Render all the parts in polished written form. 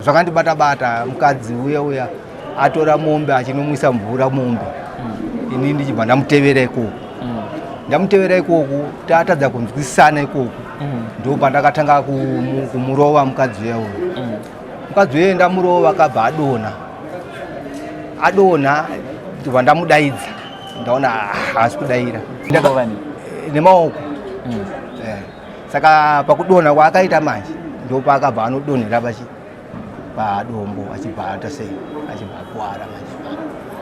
Zvakandibata bata mukadzi uya uya atora mombe achinomwisa mvura mombe mm. ini ndichibva ndamutevera ikoko mm. ndamutevera ikoko tatadza kunzwisisana ikoko mm. ndo pandakatanga kumurova mukadzi uya uya mm. mukadzi uye ndamurova akabva adonha adonha ndobva ndamudaidza ndaona ah, haasi kudaira nemaoko mm. eh. Saka pakudonha kwaakaita manje ndopaakabva anodonhera pachi padombo achibva aita sei achibva akuwara manje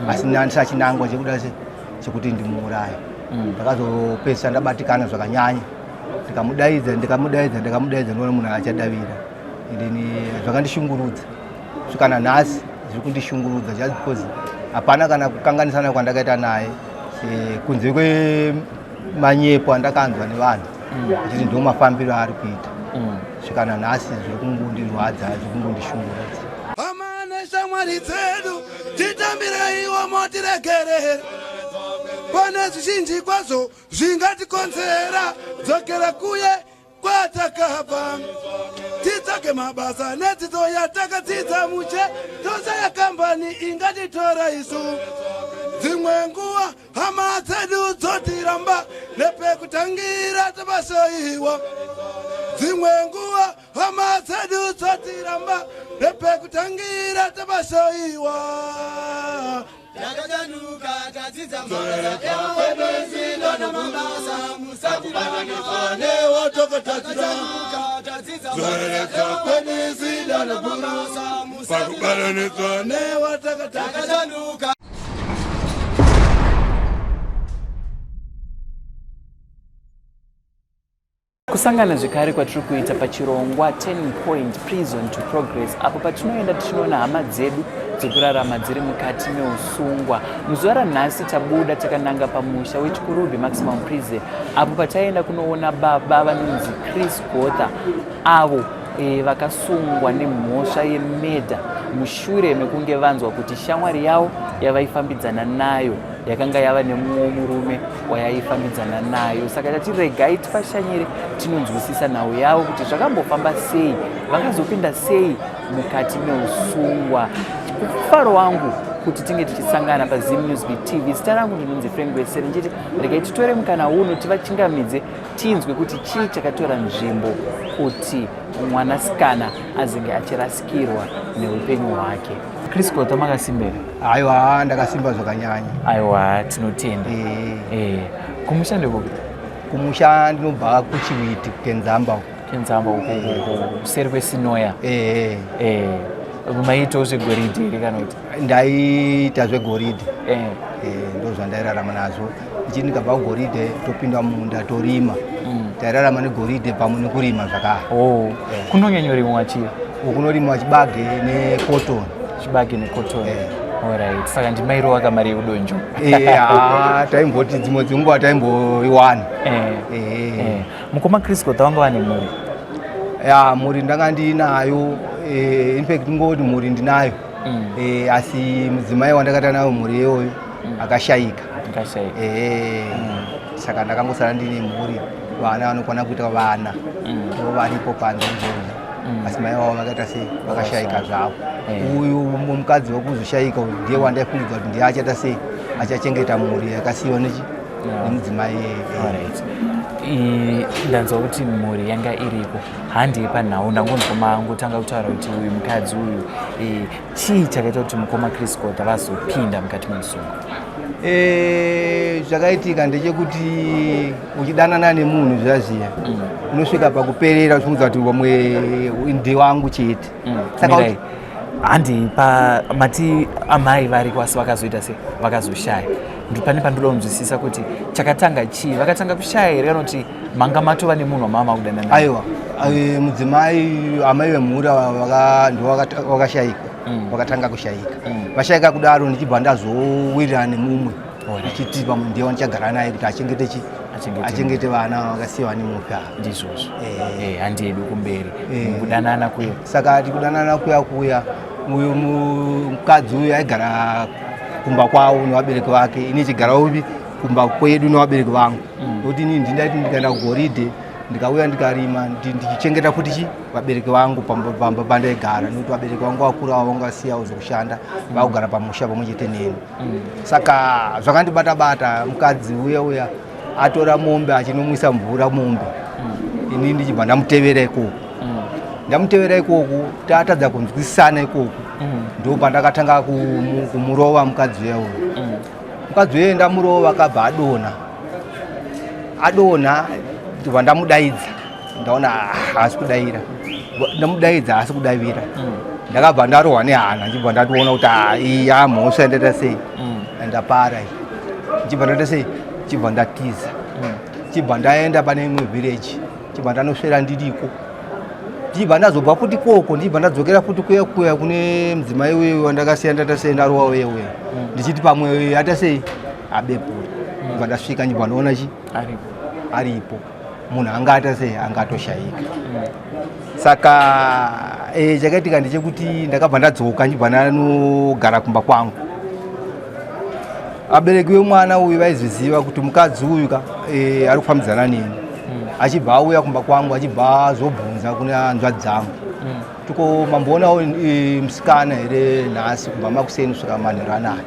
mm. asi ndandisa chinangwa chekuda sei chekuti ndimuuraye mm. ndakazopedzisa ndabatikana zvakanyanya ndikamudaidza ndikamudaidza ndikamudaidza ndinoona munhu achadavira endeni zvakandishungurudza kusvika nanhasi zviri kundishungurudza just because hapana kana kukanganisana kwandakaita naye eh, kunze kwemanyepo andakanzwa nevanhu mm. achiti mm. ndo mafambiro aari kuita mm. svika nanhasi zviri kungondirwadza zviri kungondishungurudza hama neshamwari dzedu titambireiwo motiregerera pane zvizhinji kwazvo zvingatikonzera dzokera kuye Kwatakabva titsvage mabasa nedzidzo yatakadzidza mushe toshaya kambani ingatitora isu dzimwe nguva hama dzedu dzotiramba nepekutangira tabasaiwa dzimwe nguva hama dzedu dzotiramba nepekutangira tabasaiwa Takachanuka tadzidza mabasa musatibatanidzwa newatakachanuka tadzidza pakubatanidzwa newatakachanuka. Kusangana zvekare kwatiri kuita pachirongwa Turning Point Prison to Progress apo patinoenda tichinoona hama dzedu dzekurarama dziri mukati meusungwa. Muzuva ranhasi tabuda takananga pamusha weChikurubi Maximum Prison apo pataenda kunoona baba vanonzi Chris Gotha avo e, vakasungwa nemhosva yemedha mushure mekunge vanzwa kuti shamwari yavo yavaifambidzana nayo yakanga yava nemumwe murume wayaifambidzana nayo saka tati regai tifashanyire tinonzwisisa nhau yavo kuti zvakambofamba sei vakazopinda sei mukati meusungwa kufaro wangu kuti tinge tichisangana pazim news tv zita rangu ndinonzi frank wesere ndichiti regai titore mukana uno tivachingamidze tinzwe kuti chii chakatora nzvimbo kuti mwanasikana azenge achirasikirwa neupenyu hwake Chris Gotha makasimba here? Aiwa ndakasimba zvakanyanya. Aiwa tinotenda. Eh. Eh. Kumusha ndekupi? Kumusha ndinobva kuChiwiti kuKenzamba uko. Kenzamba uko uko kuseri kweSinoya. Eh. Eh. Maitawo zvegoridhe here kana kuti? Ndaiita zvegoridhe. Eh. Eh, ndozvandairarama nazvo. Ndichiti ndikabva kugoridhe topinda mumunda torima. Tairarama negoridhe pamwe nekurima zvakare. Oh. Kunonyanyorimwa chii? Kunorimwa chibage necotton. Chibage necotton. Eh. Alright. Saka ndimairova kamari yeudonjo. Eh, ah, taimboti dzimwe dzenguva taimboiwana. Eh. Eh. Eh. Mukoma Chris Gotha vanga vane mhuri. Ya, mhuri ndanga ndinayo. Eh, in fact ngoti mhuri ndinayo. Eh, asi mudzimai wandakaita nayo mhuri iyoyo akashaika. Akashaika. Eh. Saka ndakangosara ndine mhuri vana vanokwana kuita vana ndo varipo panze izvozvo asi mai vavo vakaita sei vakashaika zvavo uyu mukadzi wekuzoshaika uyu ndiye wandaifungidzwa kuti ndiye achaita sei achachengeta mhuri yakasiyiwa nechi nemudzimai Alright. Ndanzwa kuti mhuri yanga iriko handei panhau ndangonzwa mangotanga kutaura kuti uyu mukadzi uyu chii chakaita kuti mukoma Chris Gotha vazopinda mukati memusungo? Eh, zvakaitika ndechekuti uchidanana nemunhu zviya zviya unosvika pakuperera uchimuudza kuti vamwe ndewangu chete saka Mirai. Handi pa mati amai variko asi vakazoita se vakazoshaya pane pandoda kunzwisisa kuti chakatanga chii vakatanga kushaya here kana kuti manga matova nemunhu wamama kudanana naye? Aiwa, eh, mudzimai amai vemhuri ava ndivo vakashaika vakatanga kushaika vashaika kudaro ndichibva ndazowirirana nemumwe ndichiti pamwe ndiye wandichagara naye kuti achengete chi achengete vana vakasiyiwa nemufi ava. Ndizvozvo. Eh. Eh, handi yedu kumberi Eh. kudanana kuya. Saka tikudanana kuya kuya uyu mukadzi uyu aigara kumba kwavo nevabereki vake ini chigara upi kumba kwedu nevabereki vangu nokuti ini ndindaiti ndikaenda kugoridhe Ndikauya ndikarima ndichichengeta futi chi vabereki vangu pamba pandaigara, nekuti vabereki vangu vakuru avo vanga vasiyawo zvekushanda, vakugara pamusha pamwe chete neni. Saka zvakandibata bata, mukadzi uya uya atora mombe achinomwisa mvura mombe, ini ndichibva ndamutevera ikoko. Ndamutevera ikoko, tatadza kunzwisisana ikoko, ndo pandakatanga kumurova mukadzi uya uyu. Mukadzi uye ndamurova, akabva adonha. Adonha, ndobva ndamudaidza, ndaona haasi kudaira. Ndamudaidza, haasi kudavira. Ndakabva ndarohwa nehana, ndichibva ndatoona kuti, ah, iyi yamhosva, ndaita sei, ndapara iyi. Ndichibva ndaita sei, chibva ndatiza, chibva ndaenda pane imwe village, chibva ndanoswera ndiriko. Ndichibva ndazobva futi koko, ndichibva ndadzokera futi kuya kuya kune mudzimai uye wandakasiya ndaita sei, ndarowa uye uye, ndichiti pamwe ata sei, abepura. Ndibva ndasvika, ndibva ndaona chi Aripo. Aripo munhu anga ata sei, anga atoshayika. Saka chakaitika ndechekuti ndakabva ndadzoka, ndibva ndanogara kumba kwangu. Abereki vemwana uyu vaizviziva kuti mukadzi uyu ka ari kufambidzana neni. Achibva auya kumba kwangu, achibva azobvunza kune hanzvadzi dzangu, tiko mamboonawo musikana here nhasi kubva makuseni kusvika manheru anaya?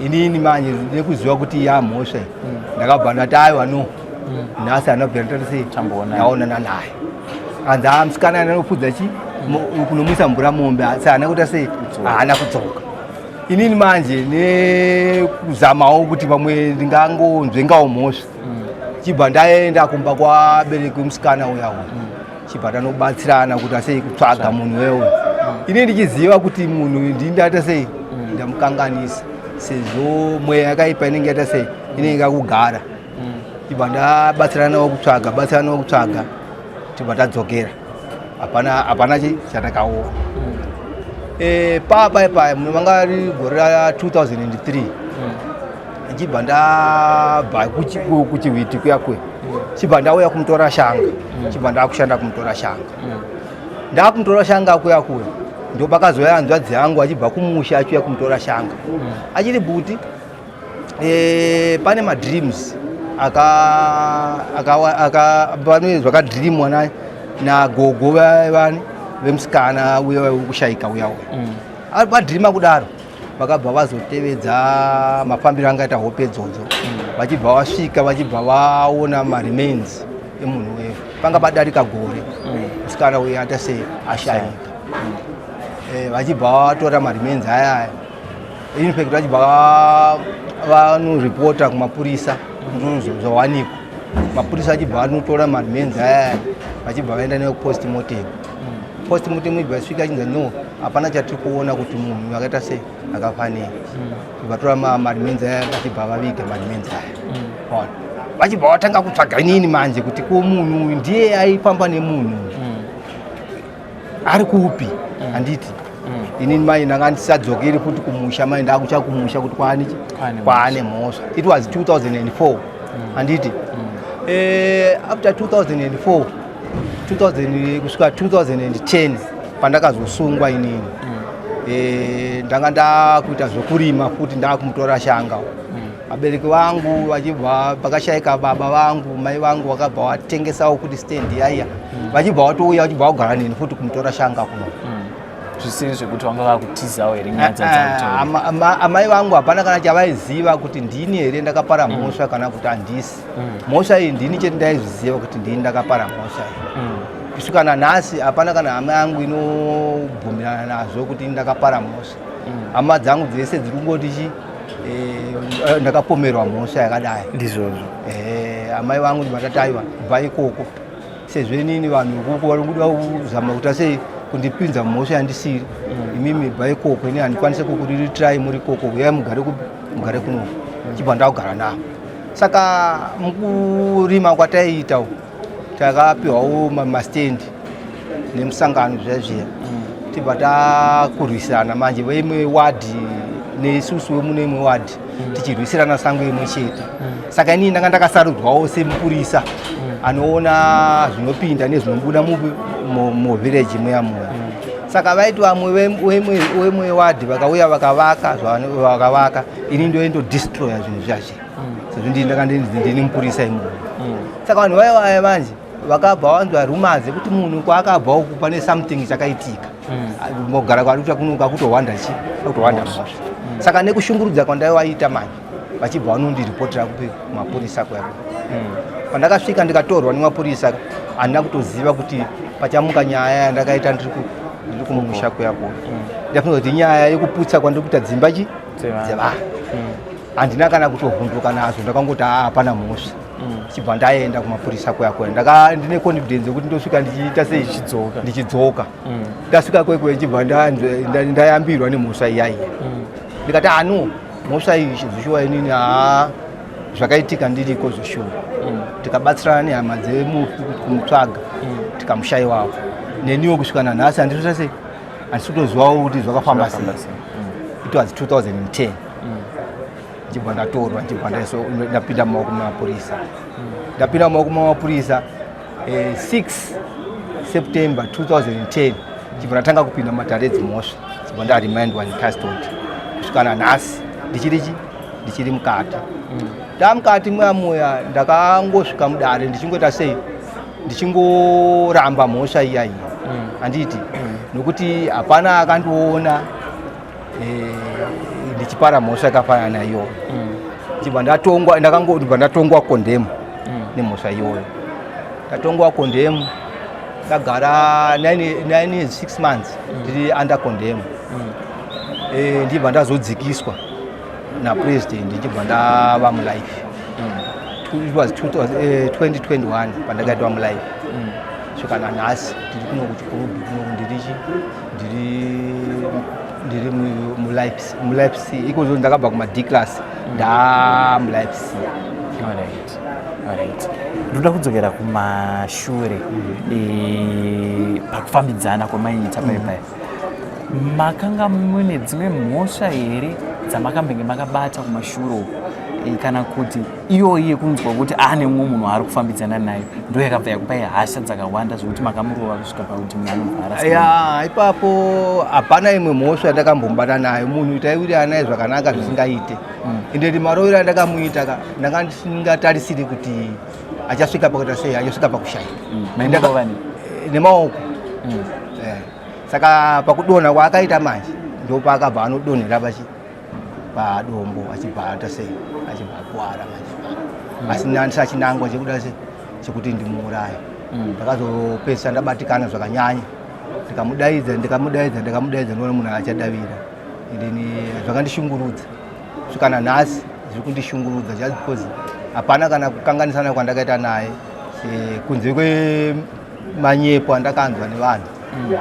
Inini manje nekuziva kuti yamhosva iyi, ndakabva ndati, aiwa, no, nhasi handina kubvira ndati sei Tamboonana. Ndaonana naye. Anzi, "Ah, musikana anopfudza chi kunomwisa mvura mombe, asi haana kuita sei, haana kudzoka." Inini manje nekuzamawo kuti pamwe ndingangonzvengawo mhosva, chibva ndaenda kumba kwabereki wemusikana uya uyu, chibva tanobatsirana kuti asei kutsvaga munhu wewe. Ini ndichiziva kuti munhu ndini ndaita sei, ndamukanganisa, sezvo mweya yakaipa inenge yaita sei, inenge yakugara. Chibva ndabatsirana nawo kutsvaga, batsirana nawo kutsvaga, tibva tadzokera, hapana hapana chi chatakaona. Papa paya muno vanga ri gore ra 2003, ndichibva ndabva kuChihwiti kuya kuya, chibva ndauya kumutora shanga, chibva ndakushanda kumutora shanga. Ndakumutora shanga kuya kuya, ndo pakazouya hanzvadzi yangu achibva kumusha, achiuya kumutora shanga, achiti, "Bhuti, pane madreams aka aka aka pane zvakadreamwa nagogo vani vemusikana uya wekushayika uya uya." Vadreama kudaro, vakabva vazotevedza mafambiro angaita hope idzodzo, vachibva vasvika, vachibva vaona maremains emunhu uyu. Panga padarika gore musikana uyu ata sei, ashayika. Vachibva vatora maremains aya aya. In fact, vachibva vanoripota kumapurisa kuti zvawanikwa. Mapurisa achibva anotora maremains aya aya, vachibva vaenda nayo postmortem. Postmortem ibva yasvika, achinzi, "No, hapana chatiri kuona kuti munhu akaita sei, akafanei." Vatora maremains aya, vachibva vaviga maremains aya. Ona. Vachibva vatanga kutsvaga inini manje kuti ko munhu uyu ndiye aifamba nemunhu uyu ari kupi? Handiti inini mai ndanga ndisadzokeri futi kumusha mai, ndakucha kumusha kuti kwaane Kwaane. Kwaane mhosva. It was 2004, handiti? After 2004, 2000 kusvika 2010 pandakazosungwa inini, ndanga ndakuita zvokurima futi, ndakumutora shanga. Vabereki vangu vachibva pakashayika baba vangu, mai vangu vakabva vatengesawo kuti stand yaiya, vachibva vatouya, vachibva vagara neni futi kumutora shanga kuno. Zvisiri zvekuti vanga vakutizawo here nyaya dzadzautaura? Amai vangu hapana kana chavaiziva kuti ndini here ndakapara mhosva kana kuti handisi. Mhosva iyi ndini chete ndaizviziva kuti ndini ndakapara mhosva iyi. Kusvika nanhasi hapana kana hama yangu inobvumirana nazvo kuti ndakapara mhosva. Hama dzangu dzese dziri kungoti chi ndakapomerwa mhosva yakadai. Ndizvozvo. Amai vangu ndivatati, aiwa, bva ikoko, sezvo inini vanhu ikoko vari kuda kuzama kuita sei, kundipinza mhosva yandisiri. Imimi bva ikoko, ini handikwanisi kukuriritirai muri ikoko, uyai mugare kupi, mugare kunoko. Chibva ndakugara navo. Saka mukurima kwataiita uku, takapiwawo mastendi nemusangano zviya zviya, tibva takurwisana manje veimwe wadhi neisusu wemune imwe wadhi, tichirwisirana sango imwe chete. Saka inini ndanga ndakasarudzwawo semupurisa anoona zvinopinda nezvinobuda muvillage muya muya. Saka vaiti vamwe wemwe wadhi vakauya vakavaka vakavaka, ini ndoendodestroya zvinhu zvazve, sezvo ndini ndanga ndini mupurisa imomo. Saka vanhu vaya vaya manje vakabva vanzwa rumors yekuti munhu kwaakabva uku pane something chakaitika. Mogara kwari kuita kuno kwakutohwanda chi kwakutohwanda mhosva. Saka nekushungurudza kwandaivaita manje vachibva vanondiripotera kupi kumapurisa kuya. Pandakasvika ndikatorwa nemapurisa, handina kutoziva kuti pachamuka nyaya yandakaita ndiri kumusha kuya kuya. Ndafunga kuti nyaya yekuputsa kwandiri kuita dzimba chi dzevanhu. Handina kana kutovhunduka nazvo, ndakangoti haa, hapana mhosva. Chibva ndaenda kumapurisa kuya kuya, ndaka ndine confidence yekuti ndosvika ndichiita sei? Ndichidzoka. Ndichidzoka. Ndasvika kwekwe, chibva ndayambirwa nemhosva iya iya. Ndikati ano mhosva iyi zvishuwa, inini haa, zvakaitika ndiriko zvishuwa. Tikabatsirana nehama dzemufi kumutsvaga, tikamushayiwawo. Neniwo kusvika nanhasi handisi sei, handisi kutozivawo kuti zvakafamba sei. It was 2010, ndichibva ndatorwa, ndichibva ndapinda mumaoko memapurisa. Ndapinda mumaoko memapurisa 6 September 2010, chibva ndatanga kupinda mumatare edzimhosva, chibva ndaremandwa in custody kusvika nanhasi ndichiri chi ndichiri mukati. Ndamukati muya muya, ndakangosvika mudare ndichingoita sei, ndichingoramba mhosva iya iya, handiti? Nokuti hapana akandiona ndichipara mhosva yakafanana naiyoyo. Ndibva ndatongwa, ndakangobva ndatongwa condemn nemhosva iyoyo. Ndatongwa condemn, ndagara 9 years 6 months ndiri under condemn. Ndibva ndazodzikiswa napresident, ndichibva ndava mulife. It was 2021 pandakaitwa mulife. Svika nanhasi ndiri kuno kuChikurubi kuno, ndirichi ndiri mulife C ikozvo. Ndakabva kuma D class, ndaa mulife C. Alright. Ndoda kudzokera kumashure pakufambidzana kwamaiita paipai. Makanga mune dzimwe mhosva here dzamakambenge makabata kumashure uku? Kana kuti iyoyi yekunzwa kuti ane mumwe munhu ari kufambidzana naye ndo yakabva yakupai hasha dzakawanda zvokuti makamurova kusvika pakuti munhu anobva Ya, ipapo hapana imwe mhosva yandakambomubata nayo. Munhu taiwirirana naye zvakanaka zvisingaite. Ende marovero andakamuita ka, ndanga ndisingatarisiri kuti achasvika pakuita sei, achasvika pakushayika. Maimurova nei? Nemaoko. Saka pakudonha kwaakaita manje, ndopaakabva anodonhera pachi padombo, achibva aita sei, achibva akuwara manje ipapo. Asi ndandisina chinangwa chekuda sei, chekuti ndimuuraye. Ndakazopedzisa ndabatikana zvakanyanya, ndikamudaidza, ndikamudaidza, ndikamudaidza, ndinoona munhu achadavira. Endeni zvakandishungurudza kusvika nanhasi, zviri kundishungurudza just because hapana kana kukanganisana kwandakaita naye, kunze kwemanyepo andakanzwa nevanhu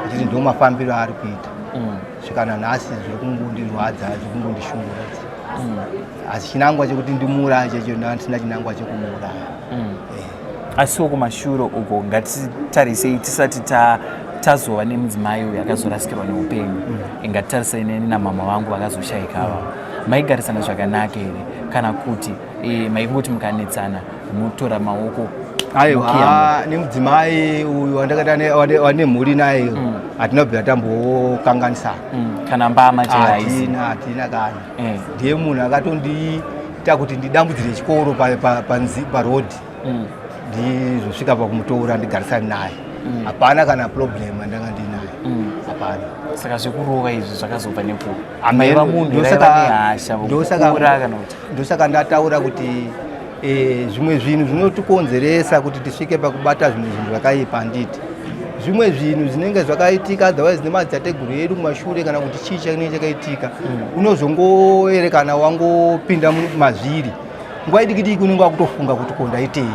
achiti ndo mafambiro aari kuita. Svika nanhasi zviri kungondirwadza, zviri kungondishungurudza. Asi chinangwa chekuti ndimuuraye checho, ndandisina chinangwa chekumuuraya. Asiwo kumashure uko, ngatitarisei tisati tazova nemudzimai uyu akazorasikirwa neupenyu. Ngatitarisei namama vangu vakazoshayika ava. Maigarisana zvakanaka here, kana kuti maingoti mukanetsana mutora maoko? Aiwa, nemudzimai uyu wandakaita wane mhuri naye, hatina kubvira tambokanganisana. Kana mbama chaihaisi? Hatina, hatina kana. Ndiye munhu akatondiita kuti ndidambudzire chikoro parodhi, ndizosvika pakumutora ndigarisane naye. Hapana kana problem yandanga ndinaye, hapana. Saka zvekurova izvi zvakazobva nepo? Amene, Maiva munhu raiva nehasha kukura kana kuti? Ndosaka ndataura kuti zvimwe zvinhu zvinotikonzeresa kuti tisvike pakubata zvimwe zvinhu zvakaipa, handiti? Zvimwe zvinhu zvinenge zvakaitika otherwise nemadzitateguru edu kumashure, kana kuti chii chinenge chakaitika, unozongoerekana wangopinda mazviri. Nguva idiki diki unenge wakutofunga kuti ko ndaitei?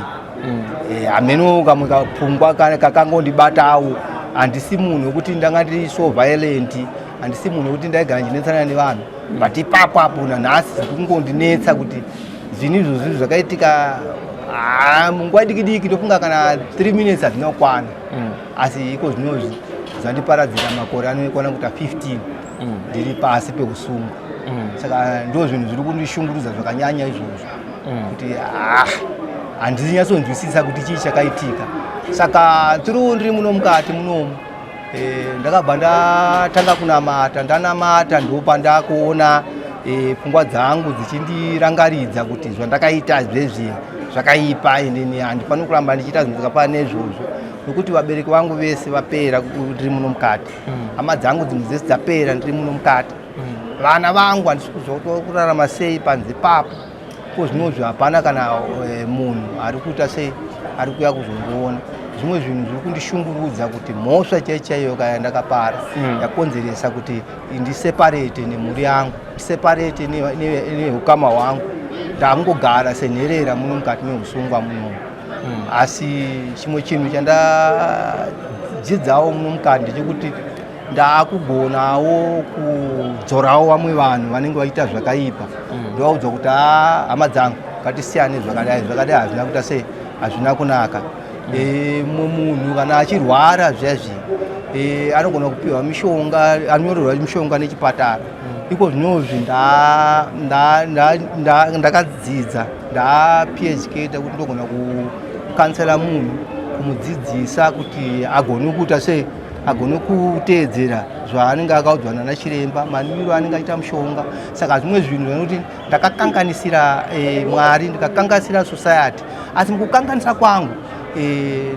Hameno kamwe kapfungwa kakangondibatawo. Handisi munhu wekuti ndanga ndiri so violent, handisi munhu wekuti ndaigara ndichinetsana nevanhu, but ipapo apo nanhasi zviri kungondinetsa kuti zvinhu izvozvi zvakaitika munguva diki diki, ndofunga kana 3 minutes hazvina kukwana. Asi iko zvinozvi zvandiparadzira makore anokwana kuita 15 ndiri pasi peusungwa. Saka ndo zvinhu zviri kundishungurudza zvakanyanya izvozvo, kuti handisi nyatsonzwisisa kuti chii chakaitika. Saka tiriwo ndiri muno mukati munomu, ndakabva ndatanga kunamata. Ndanamata, ndopandakuona pfungwa dzangu dzichindirangaridza kuti zvandakaita zvezviya. Zvakaipa, inini handifaniri kuramba ndichiita zvinhu zvakafanana neizvozvo, nokuti vabereki vangu vese vapera ndiri muno mukati. Hama dzangu dzimwe dzese dzapera ndiri muno mukati. Vana vangu handisi kuziva kuti vari kurarama sei panze papo. Ko zvinozvi hapana kana munhu ari kuita sei, ari kuuya kuzondiona. Zvimwe zvinhu zviri kundishungurudza kuti mhosva chaiyo chaiyo kaya ndakapara yakonzeresa kuti ndiseparate nemhuri yangu, separate neukama hwangu. Ndakungogara senherera muno mukati meusungwa munomu. Asi chimwe chinhu chandadzidzawo muno mukati ndechekuti ndaakugonawo kudzorawo vamwe vanhu vanenge vachiita zvakaipa. Ndovaudza kuti, "Ah, hama dzangu, ngatisiyane zvakadai, zvakadai hazvina kuita sei, hazvina kunaka." Mumwe munhu kana achirwara zviya zviya, anogona kupiwa mishonga, anyorerwa mishonga nechipatara. Iko zvinozvi ndakadzidza, ndaPhD, kuti ndogona kucounsela munhu, kumudzidzisa kuti agone kuita sei, agone kuteedzera zvaanenge akaudzwa nana chiremba, manwiro anenge achiita mushonga. Saka zvimwe zvinhu zvanoti ndakakanganisira Mwari, ndikakanganisira society, asi mukukanganisa kwangu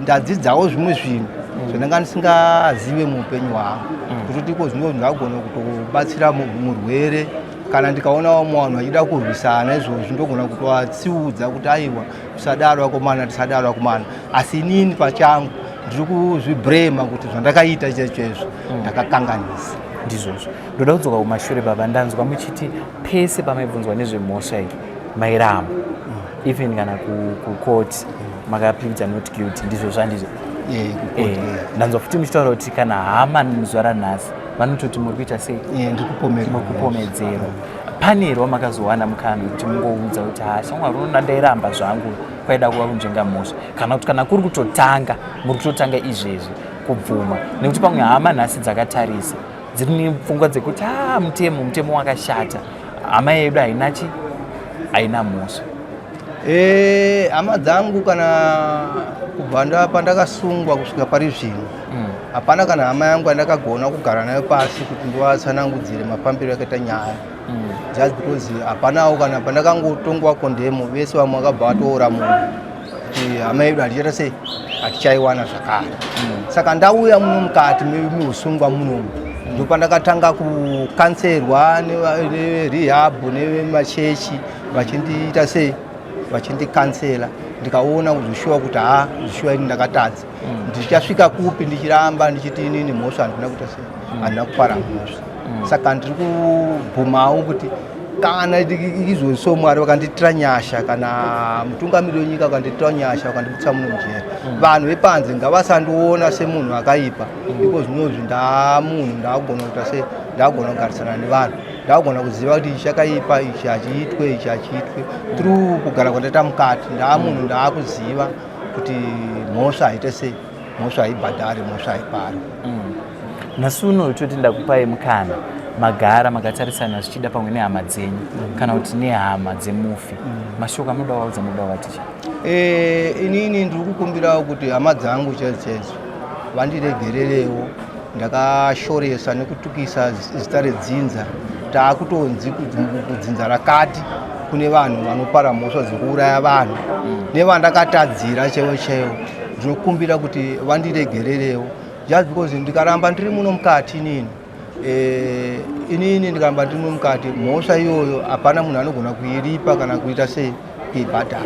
ndadzidzawo zvimwe zvinhu zvandanga ndisingazive muupenyu hwangu, kutoti iko zvino ndakugona kutobatsira murwere. Kana ndikaona vamwe vanhu vachida kurwisana izvozvi, ndogona kutovatsiudza kuti, "Aiwa, tisadaro vakomana, tisadaro vakomana." Asi inini pachangu ndiri kuzviblame kuti zvandakaita chaizvo chaizvo ndakakanganisa. Ndizvozvo. Ndoda kudzoka kumashure, baba. Ndanzwa muchiti pese pamaibvunzwa nezvemhosva iyi mairamba, even kana kukoti makapleada not guilty. Ndizvo zvandizvo? Kukoti. Ndanzwa futi muchitaura kuti kana hama muzuva ranhasi vanototi muri kuita sei? Ndiri kupomerwa. Muri kupomedzerwa. Pane here wamakazowana mukana wekuti mungoudza kuti, "Ha, shamwari, unoona ndairamba zvangu, kwaida kuva kunzvenga mhosva," kana kuti kana kuri kutotanga, muri kutotanga izvezvi kubvuma? Nekuti pamwe hama nhasi dzakatarisa dziri nepfungwa dzekuti, "A, mutemo wakashata, hama yedu haina chi, haina mhosva"? Hama dzangu, kana kubva pandakasungwa kusvika pari zvino, hapana kana hama yangu yandakagona kugara nayo pasi kuti ndivatsanangudzire mafambiro akaita nyaya, just because hapanawo kana pandakangotongwa condemn, vese vamwe vakabva vatoora munhu kuti hama yedu hatichaita sei, hatichaiwana zvakare. Saka ndauya muno mukati meusungwa munomu, ndopandakatanga kucounselwa nerehab nevemachechi, vachindiita sei, vachindicounsela. Ndikaona kuzvishuwa kuti, ha, zvishuwa ini ndakatadza. Ndichasvika kupi ndichiramba ndichiti inini mhosva handina kuita sei, handina kupara mhosva? Saka ndiri kubvumawo kuti kana izvozvo Mwari vakandiitira nyasha, kana mutungamiri wenyika vakandiitira nyasha, vakandibudisa muno mujeri, vanhu vepanze ngavasandiona semunhu akaipa. Iko zvinozvi ndaamunhu, ndaakugona kuita sei, ndaakugona kugarisana nevanhu, ndaakugona kuziva kuti ichi chakaipa, ichi hachiitwe, ichi hachiitwe. Through kugara kwandaita mukati, ndaamunhu, ndaakuziva kuti mhosva haite sei, mhosva haibhadhari, mhosva haipari. Nhasi uno toti ndakupai mukana, magara makatarisana zvichida pamwe nehama dzenyu kana kuti nehama dzemufi. Mashoko amunoda kuvaudza, munoda kuvati? Inini ndiri kukumbirawo kuti hama dzangu chaidzo chaidzo vandiregererewo. Ndakashoresa nekutukisa zita redzinza. Taakutonzi kudzinza rakati kune vanhu vanopara mhosva dzekuuraya vanhu. Nevandakatadzira chaivo chaivo, ndinokumbira kuti vandiregererewo, just because ndikaramba ndiri muno mukati inini, inini ndikaramba ndiri muno mukati, mhosva iyoyo hapana munhu anogona kuiripa kana kuita sei, kuibhadhara.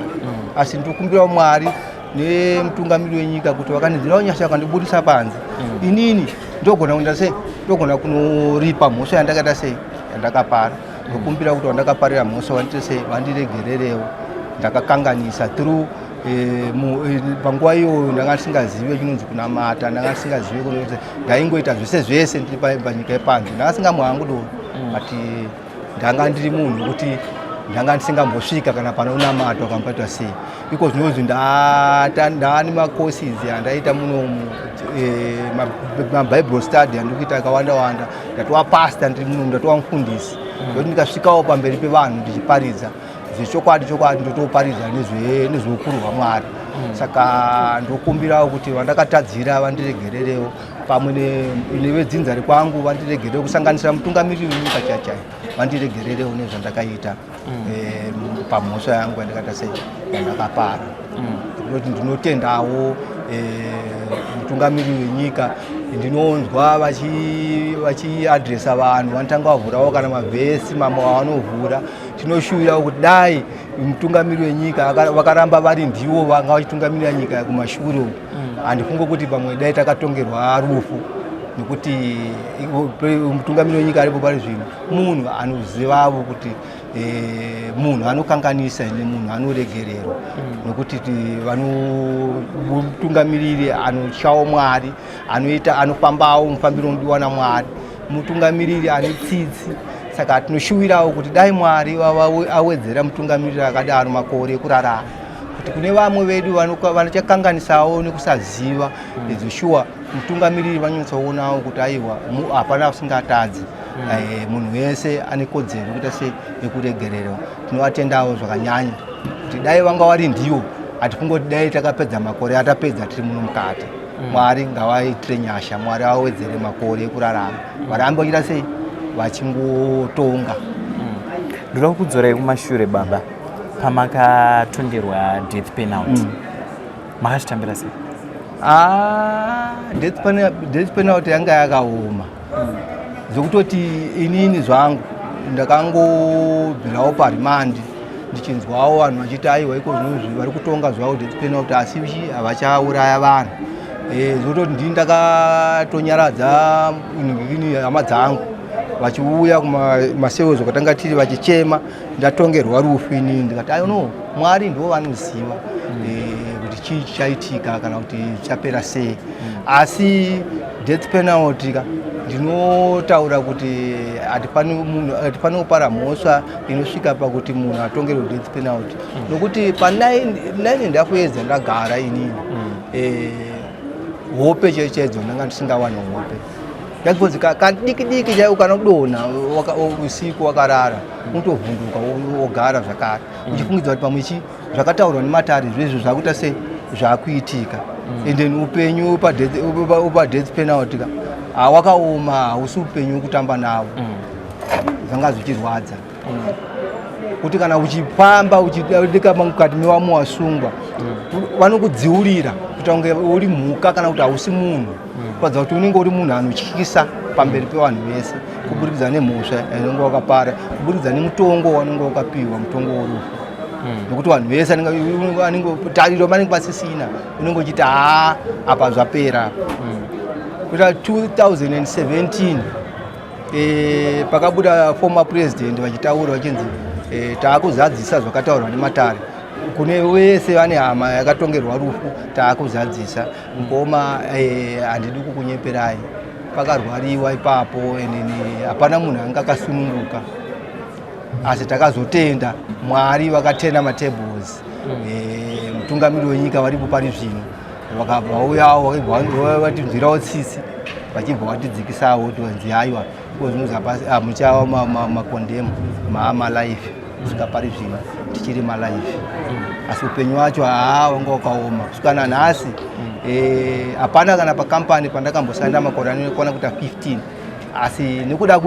Asi ndinokumbirawo Mwari nemutungamiri wenyika kuti vakandinzwirawo nyasha, vakandibudisa panze, inini ndogona kuenda sei, ndogona kunoripa mhosva yandakaita sei, yandakapara. Ndokumbira kuti vandakaparira mhosva vandiite sei, vandiregererewo. Ndakakanganisa through panguva iyoyo ndanga ndisingazive chinonzi kunamata, ndanga ndisingazive kunoti ndaingoita zvese zvese ndiri panyika yepanze. Ndanga singamwangu doro, but ndanga ndiri munhu wekuti ndanga ndisingambosvika kana panonamatwa kambaitwa sei. Iko zvinozvi ndaane macourses andaita munomu, mabible study andiri kuita akawanda wanda. Ndatova pastor ndiri munomu, ndatova mufundisi, ndokuti ndikasvikawo pamberi pevanhu ndichiparidza zvechokwadi chokwadi, ndotoparidza nezveukuru hwaMwari. Saka ndokumbirawo kuti vandakatadzira vandiregererewo, pamwe nevedzinza rekwangu vandiregerewo, kusanganisira mutungamiriri wenyika chaichai, vandiregererewo nezvandakaita. pamhosva yangu yandakaita sei yandakapara. Ndinoti ndinotendawo mutungamiriri wenyika. Ndinonzwa vachiadresa vanhu, vanotanga vavhurawo kana mavhesi mamwe avanovhura. Tinoshuvirawo kuti dai mutungamiriri wenyika vakaramba vari ndivo vanga vachitungamirira nyika kumashure uku, handifunge kuti pamwe dai takatongerwa rufu, nekuti mutungamiriri wenyika aripo pari zvino munhu anozivavo kuti munhu anokanganisa nemunhu anoregererwa, nokuti mutungamiriri anotyawo Mwari, anoita anofambawo mufambiro unodiwa naMwari, mutungamiriri ane tsitsi. Saka tinoshuvirawo kuti dai Mwari awedzera mutungamiriri akadaro makore ekurarama, kuti kune vamwe vedu vanochakanganisawo nekusaziva idzo, shuwa mutungamiriri vanonyatsoonawo kuti aiwa, hapana usingatadzi. Munhu wese ane kodzero yekuita sei, yekuregererwa. Tinovatendawo zvakanyanya kuti dai vanga vari ndiwo, hatifungoti dai takapedza makore atapedza tiri muno mukati. Mwari ngavaitire nyasha, Mwari avawedzere makore ekurarama, varambe vachiita sei, vachingotonga. Ndoda kukudzorai kumashure, baba. Pamakatongerwa death penalty, makazvitambira sei? Ah, death penalty yanga yakaoma zvekutoti inini zvangu ndakangobvirawo paremand, ndichinzwawo vanhu vachiti aiwa, iko zvinozvi vari kutonga zvavo death penalty, asi chi havachauraya vanhu. Zvekutoti ndini ndakatonyaradza ini hama dzangu vachiuya kumasewezo kwatanga tiri vachichema, ndatongerwa rufu. Inini ndikati ayo no, Mwari ndivo vanoziva kuti chii chichaitika kana kuti chichapera sei. Asi death penalty ka, ndinotaura kuti hatifani kupara mhosva inosvika pakuti munhu atongerwe death penalty, nokuti pa 9 and half years ndagara inini, hope chaidzo chaidzo ndanga ndisingawani hope, because kadiki diki chaiko kanodonha usiku wakarara, unotovhunduka, wogara zvakare uchifungidza kuti pamwe chi zvakataurwa nematare zvezvo zvakuita sei, zvakuitika. And then upenyu upa death penalty ka hawakaoma, hausi upenyu wekutamba nawo. Zvanga zvichirwadza kuti kana uchifamba uchidika mukati mewamwe wasungwa, vanokudziurira kuti unge uri mhuka kana kuti hausi munhu, kuratidza kuti unenge uri munhu anotyisa pamberi pevanhu vese, kuburikidza nemhosva yaunenge wakapara, kuburikidza nemutongo waunenge wakapiwa, mutongo worufu, nokuti vanhu vese anenge tariro vanenge vasisina, unenge uchiti haa, apa zvapera. Kuita 2017, pakabuda former president vachitaura vachinzi taakuzadzisa zvakataurwa nematare kune vese vane hama yakatongerwa rufu, taakuzadzisa. Mukoma, handidi kukunyeperai, pakarwariwa ipapo enene, hapana munhu anga akasununguka, asi takazotenda Mwari vakatena matables. Mutungamiri wenyika varipo pari zvino vakabva vauyawo, vatinzwirawo tsitsi, vachibva vatidzikisawo kuti vanzi aiwa, iko zvinonzi hamuchava macondemned, maamalife. Kusvika pari zvino tichiri malife, asi upenyu wacho haa, wanga wakaoma kusvika nanhasi. Hapana kana pakampani pandakambosanda makore anokwana kuita 15, asi nekuda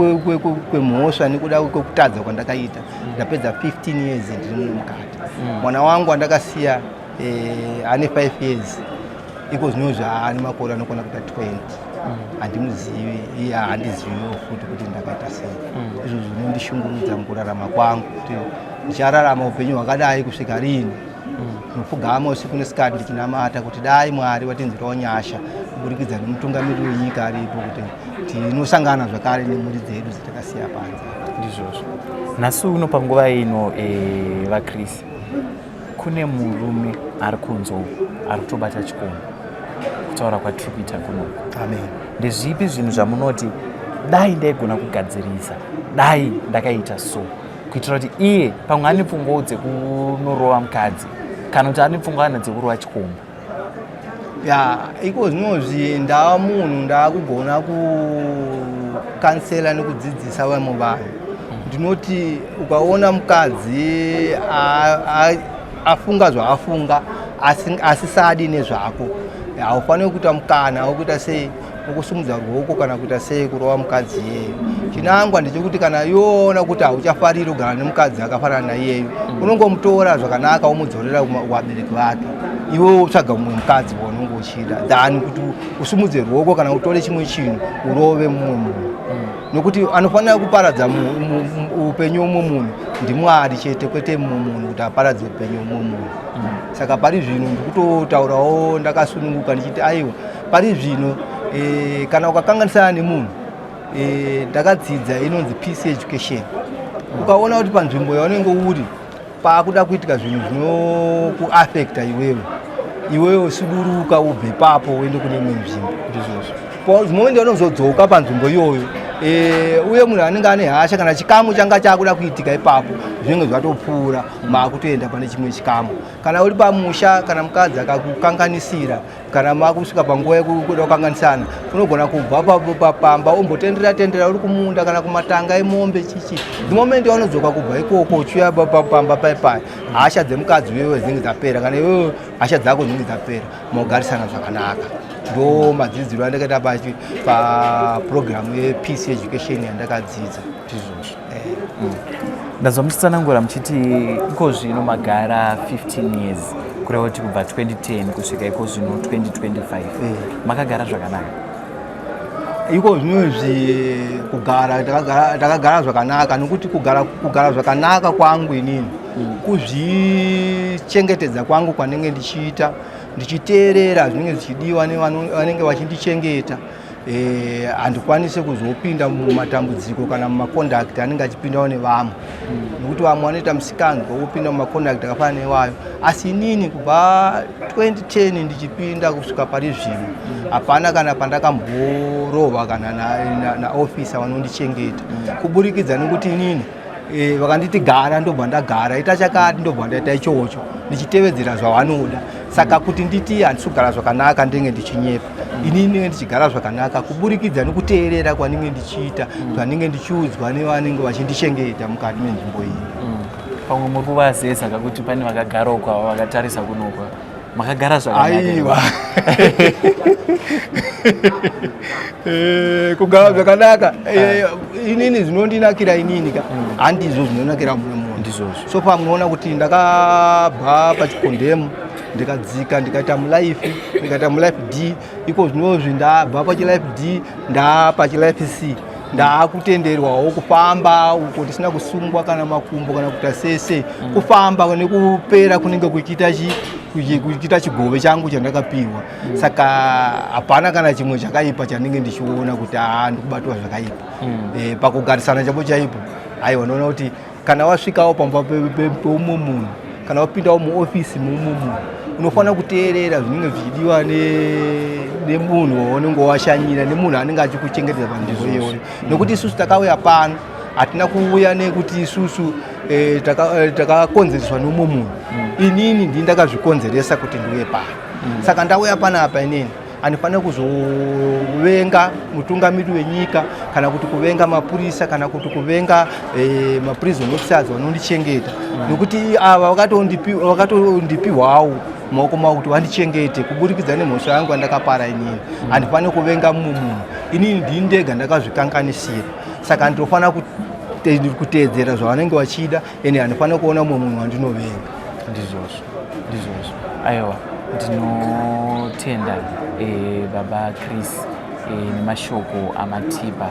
kwemhosva, nekuda kwekutadza kwandakaita, ndapedza 15 years ndiri muno mukati. Mwana wangu wandakasiya ane 5 years, iko zvinozvi ane makore anokwana kuita 20, handimuzivi, iye handiziviwo futi kuti ndakaita sei. Izvo zvinondishungurudza mukurarama kwangu, kuti ndichararama upenyu hwakadai kusvika rini. Ndinopfugama usiku nesikati ndichinamata kuti dai Mwari vatinzwirawo nyasha kuburikidza nemutungamiriri wenyika aripo, kuti tinosangana zvakare nemhuri dzedu dzatakasiya panze. Ndizvozvo. Nhasi uno panguva ino, vaChris, kune murume ari kunze uku ari kutobata chikomba kutaura kwatiri kuita kunoku. Amen. Ndezvipi zvinhu zvamunoti dai ndaigona kugadzirisa, dai ndakaita so, kuitira kuti iye pamwe ane pfungwawo dzekunorova mukadzi kana kuti ane pfungwa ana dzekurova chikomba? Ya, iko zvinozvi ndava munhu ndaakugona kucounsela nekudzidzisa vamwe vanhu. Ndinoti ukaona mukadzi afunga zvaafunga asisadi nezvako, haufaniri kuita mukana wekuita sei, wekusimudza ruoko kana kuita sei, kurova mukadzi iyeyo. Chinangwa ndechekuti kana iwoona kuti hauchafariri kugara nemukadzi akafanana naiyeyo, unongomutora zvakanaka womudzorera kuvabereki vake, iwe wotsvaga mumwe mukadzi waunenge uchida, than kuti usumudze ruoko kana utore chimwe chinhu urove mumwe munhu, nokuti anofanira kuparadza upenyu womumwe munhu ndiMwari chete, kwete mumwe munhu kuti aparadze upenyu womumwe munhu. Saka pari zvino ndikutotaurawo ndakasununguka ndichiti aiwa, pari zvino kana ukakanganisana nemunhu, ndakadzidza inonzi peace education. Ukaona kuti panzvimbo yaunenge uri paakuda kuitika zvinhu zvinokuafecta iwewe, iwewe suduruka ubve ipapo uende kune imwe nzvimbo. Ndizvozvo. Moment yaunozodzoka panzvimbo iyoyo, uye munhu anenge ane hasha kana chikamu changa chakuda kuitika ipapo zvinenge zvatopfuura, maakutoenda pane chimwe chikamu. Kana uri pamusha, kana mukadzi akakukanganisira, kana makusvika panguva yekuda kukanganisana, unogona kubva pamba umbotendera tendera uri kumunda kana kumatanga emombe chichi. The moment yaunodzoka kubva ikoko uchiuya pamba paipai, hasha dzemukadzi wewe dzinenge dzapera, kana iwewe hasha dzako dzinenge dzapera, mogarisana zvakanaka. Ndo madzidziro andakaita papurogiramu yepeace education yandakadzidza. Ndizvozvo. Ndazwa muchitsanangura muchiti iko zvino magara 15 years, kureva kuti kubva 2010 kusvika iko zvino 2025 makagara zvakanaka. Iko zvinozvi kugara takagara zvakanaka, nokuti kugara zvakanaka kwangu inini kuzvichengetedza kwangu kwanenge ndichiita, ndichiteerera zvinenge zvichidiwa nevanenge vachindichengeta. Handikwanisi kuzopinda mumatambudziko kana mumaconduct anenge achipindawo nevamwe, nokuti vamwe vanoita musikanzwa wopinda mumaconduct akafanana newayo. Asi inini kubva 2010 ndichipinda kusvika pari zvino, hapana kana pandakamborova kana naofisa vanondichengeta, kuburikidza nekuti inini vakanditi gara ndobva ndagara, ita chakati ndobva ndaita ichocho, ndichitevedzera zvavanoda. Saka kuti nditi handisi kugara zvakanaka, ndenge ndichinyepa. Inini ndinenge ndichigara zvakanaka kuburikidza nekuteerera kwanenge ndichiita zvanenge ndichiudzwa nevanenge vachindichengeta mukati menzvimbo iyi. Pamwe muri kuvazeza kakuti pane vakagara uko ava vakatarisa kunokwa, makagara zvakanaka. Aiwa, kugara zvakanaka, inini zvinondinakira inini ka handizvo zvinonakira mumwe munhu. Ndizvozvo. So pamunoona kuti ndakabva pachikondemu, ndikadzika, ndikaita mulife, ndikaita mulife D. Iko zvinozvi ndabva pachilife D, ndaapachilife C, ndaakutenderwawo kufamba uko tisina kusungwa kana makumbo kana kuita sese. Kufamba nekupera kunenge kuchiita kuchiita chigove changu chandakapiwa. Saka hapana kana chimwe chakaipa chandinge ndichiona kuti aa, ndikubatwa zvakaipa. Pakugarisana chapo chaipo, aiwa, ndinoona kuti kana wasvikawo pamba peumwe munhu, kana wapindawo muofisi meumwe munhu, unofanira kuteerera zvinenge zvichidiwa nemunhu waunenge washanyira, nemunhu anenge achikuchengetedza panzvimbo iyoyo, nekuti isusu takauya pano hatina kuuya nekuti isusu takakonzereswa neumwe munhu. Inini ndini ndakazvikonzeresa kuti ndiuye pano. Saka ndauya panapa, inini handifaniri kuzovenga mutungamiri wenyika, kana kuti kuvenga mapurisa, kana kuti kuvenga maprison officers vanondichengeta, nekuti ava vakatondipiwawo maoko mavo kuti vandichengete kuburikidza nemhosva yangu yandakapara. Inini handifaniri kuvenga mumwe munhu. Inini ndini ndega ndakazvikanganisira, saka ndinofanira kuteedzera zvavanenge vachida, ende handifaniri kuona mumwe munhu wandinovenga. Ndizvozvo, ndizvozvo. Aiwa, ndinotenda baba Chris nemashoko amatipa.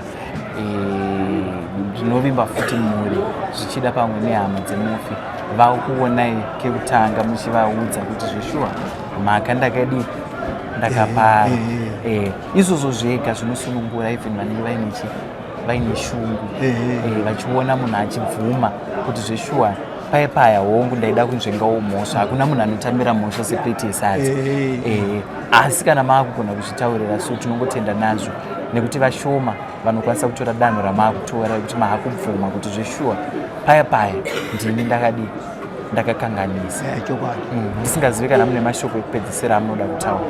Ndinovimba futi mhuri, zvichida pamwe nehama dzemufi, vakuonai kekutanga muchivaudza kuti zveshuwa mhaka ndakadii, ndakapara. Izvozvo zvega zvinosunungura even vanenge vaine shungu, vachiona munhu achibvuma kuti zveshuwa paya paya hongu ndaida kunzvengawo mhosva. Hakuna munhu anotambira mhosva seplate yesadza. Asi kana maakugona kuzvitaurira, so tinongotenda nazvo, nekuti vashoma vanokwanisa kutora danho ramaakutora rekuti maakubvuma kuti zveshuwa paya paya ndini ndakadii, ndakakanganisa. Chokwadi. Ndisingazivi kana mune mashoko ekupedzisira amunoda kutaura.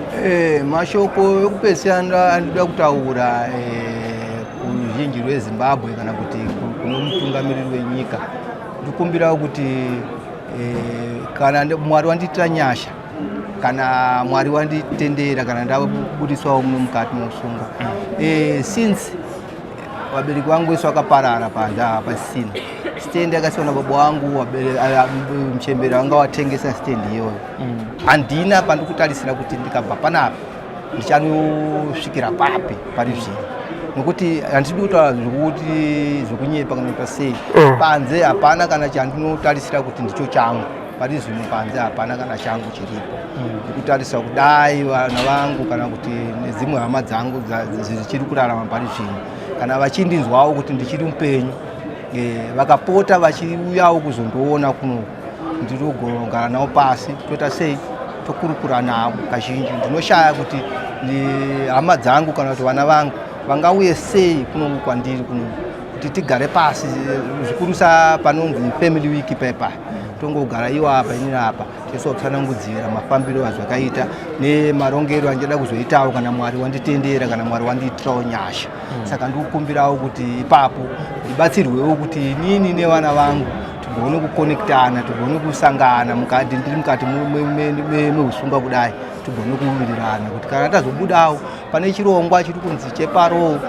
Mashoko ekupedzisira andinoda kutaura kuruzhinji rweZimbabwe kana kuti kuno mutungamiriri wenyika, ndikumbirawo kuti kana Mwari wandiitira nyasha, kana Mwari wanditendera, kana ndabudiswawo muno mukati meusungwa, since Vabereki vangu vese vakaparara panze apa pasisina. Stand yakasiwa nababa vangu, muchembere vanga watengesa stand iyoyo. Handina pandikutarisira kuti ndikabva panapa ndichanosvikira papi pari zvino, nokuti handidi kutaura zvekuti zvekunyepa kana kuita sei. Panze hapana kana chandinotarisira kuti ndicho changu pari zvino. Panze hapana kana changu chiripo. Ndikutarisa kudai vana vangu kana kuti nedzimwe hama dzangu dzichiri kurarama pari zvino, kana vachindinzwawo kuti ndichiri mupenyu, vakapota vachiuyawo kuzondiona kunoku, ndinogara navo pasi, toita sei, tokurukura navo. Kazhinji ndinoshaya kuti hama dzangu kana kuti vana vangu vangauye sei kunoku kwandiri kunoku kuti tigare pasi, zvikurusa panonzi family week pepa, tongogara iwo apa, inini apa, tisotsanangudzira mafambiro azvakaita nemarongero andichada kuzoitawo kana Mwari wanditendera, kana Mwari wandiitirawo nyasha. Saka ndikukumbirawo kuti ipapo ndibatsirwewo kuti inini nevana vangu tigone kukonektana, tigone kusangana mukati, ndiri mukati meusungwa kudai, tigone kuwirirana kuti kana tazobudawo pane chirongwa chiri kunzi cheparole,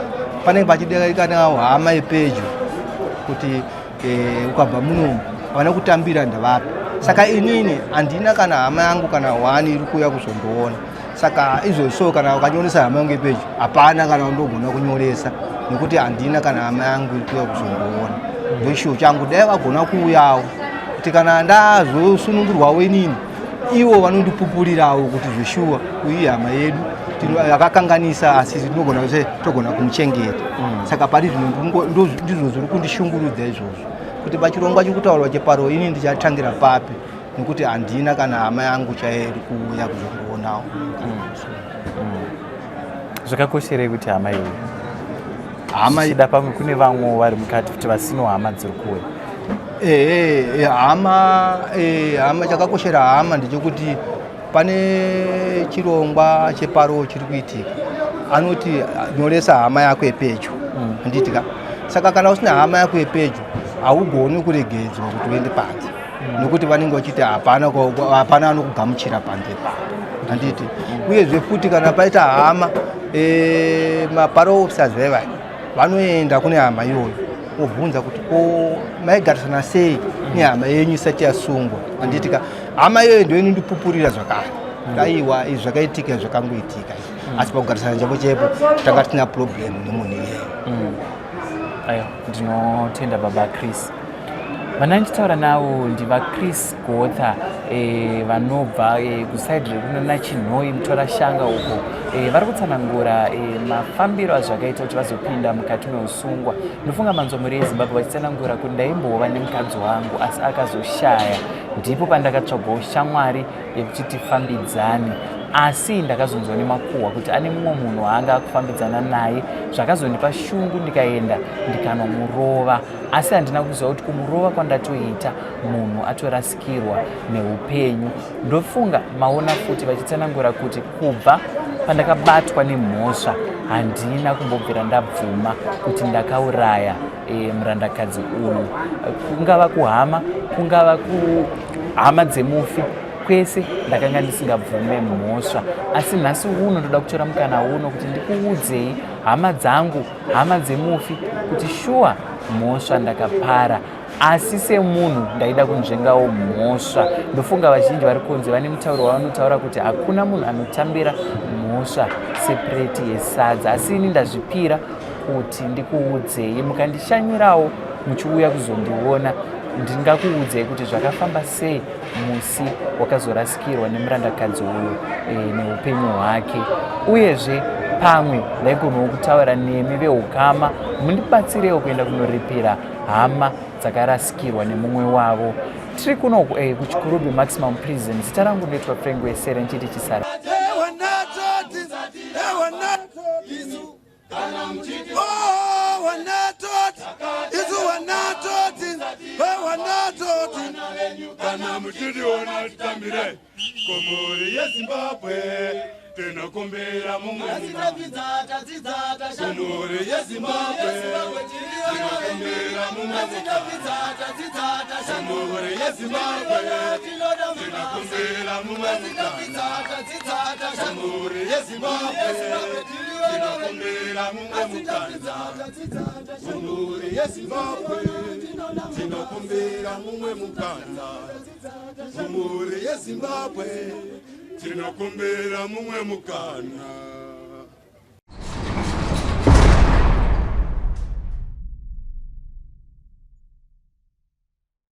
panenge pachidikanawo hama yepedyo kuti ukabva munomu havana kutambira ndavapi. Saka inini handina kana hama yangu kana hwani iri kuuya kuzondiona. Saka izvozvo, kana ukanyoresa hama yangu yepedyo, hapana kana undogona kunyoresa nekuti handina kana hama yangu iri kuuya kuzondiona. Ndoshuwo changu, dai vagona kuuyawo kuti kana ndazosunungurwawo inini, ivo vanondipupurirawo kuti zveshuwa uyi hama yedu yakakanganisa, asi tinogona se togona kumuchengeta. Saka pari zvino ndizvo zviri kundishungurudza izvozvo, kuti pachirongwa chiri kutaurwa cheparole, ini ndichatangira papi, nekuti handina kana hama yangu chaiyo iri kuuya kuzondionawo kana kuzoona. Zvakakosherei kuti hama iyoyo? Hama Zvichida pamwe kune vamwewo vari mukati kuti vasino hama dziri kuuya. Ehe, hama, chakakoshera hama ndechekuti pane chirongwa cheparole chiri kuitika, anoti nyoresa hama yako yepedyo, handiti ka? Saka kana usina hama yako yepedyo, haugoni kuregedzwa kuti uende panze, nekuti vanenge vachiti hapana hapana anokugamuchira panze ipapo, handiti? Uyezve futi kana paita hama, maparole officers vaivai vanoenda kune hama iyoyo, obvunza kuti ko maigarisana sei nehama yenyu isati yasungwa, handiti ka? Hama iyoyo ndo inondipupurira zvakare, aiwa, izvi zvakaitika, zvakangoitika izvi, asi pakugarisana chaipo chaipo tanga tisina problem nemunhu iyeyo. Aiwa, ndinotenda baba Chris. Vandanditaura navo ndivaChris Gotha, vanobva kuside rekunana Chinhoyi, Mutorashanga uko. Vari kutsanangura mafambiro azvakaita kuti vazopinda mukati meusungwa. Ndofunga manzwa mhuri yeZimbabwe vachitsanangura kuti ndaimbova nemukadzi wangu, asi akazoshaya, ndipo pandakatsvagawo shamwari yekuti tifambidzane, asi ndakazonzwa nemakuhwa kuti ane mumwe munhu waanga akufambidzana naye. Zvakazondipa shungu, ndikaenda ndikanomurova, asi handina kuziva kuti kumurova kwandatoita, munhu atorasikirwa neupenyu. Ndofunga maona futi vachitsanangura kuti kubva pandakabatwa nemhosva, handina kumbobvira ndabvuma kuti ndakauraya murandakadzi uyu, kungava kuhama, kungava kuhama dzemufi, kwese ndakanga ndisingabvume mhosva. Asi nhasi uno ndoda kutora mukana uno kuti ndikuudzei, hama dzangu, hama dzemufi, kuti shuwa mhosva ndakapara, asi semunhu ndaida kunzvengawo mhosva. Ndofunga vazhinji vari kunze vane mutauro wavanotaura kuti hakuna munhu anotambira mhosva sepureti yesadza, asi ini ndazvipira kuti ndikuudzei. Mukandishanyirawo muchiuya kuzondiona, ndingakuudzei kuti zvakafamba sei musi wakazorasikirwa nemurandakadzi uyu neupenyu hwake. Uyezve pamwe ndaigonawo kutaura nemi veukama, mundibatsirewo kuenda kunoripira hama dzakarasikirwa nemumwe wavo. Tiri kuno kuChikurubi Maximum Prison. Zita rangu ndoitwa Frank Wesere, nchiti chisara. Ewanatoti, ewanatoti, oh, wanatoti, isu wanatoti, wanatoti. Kana muchitiona titambire kumhuri yeZimbabwe, tinokumbira mumwe kumhuri yeZimbabwe, tinokumbira. mumwe mukana. Mhuri yeZimbabwe, tinokumbira mumwe mukana. Mhuri yeZimbabwe, tinokumbira mumwe mukana. Mhuri yeZimbabwe, tinokumbira mumwe mukana. Mhuri yeZimbabwe, tinokumbira mumwe mukana.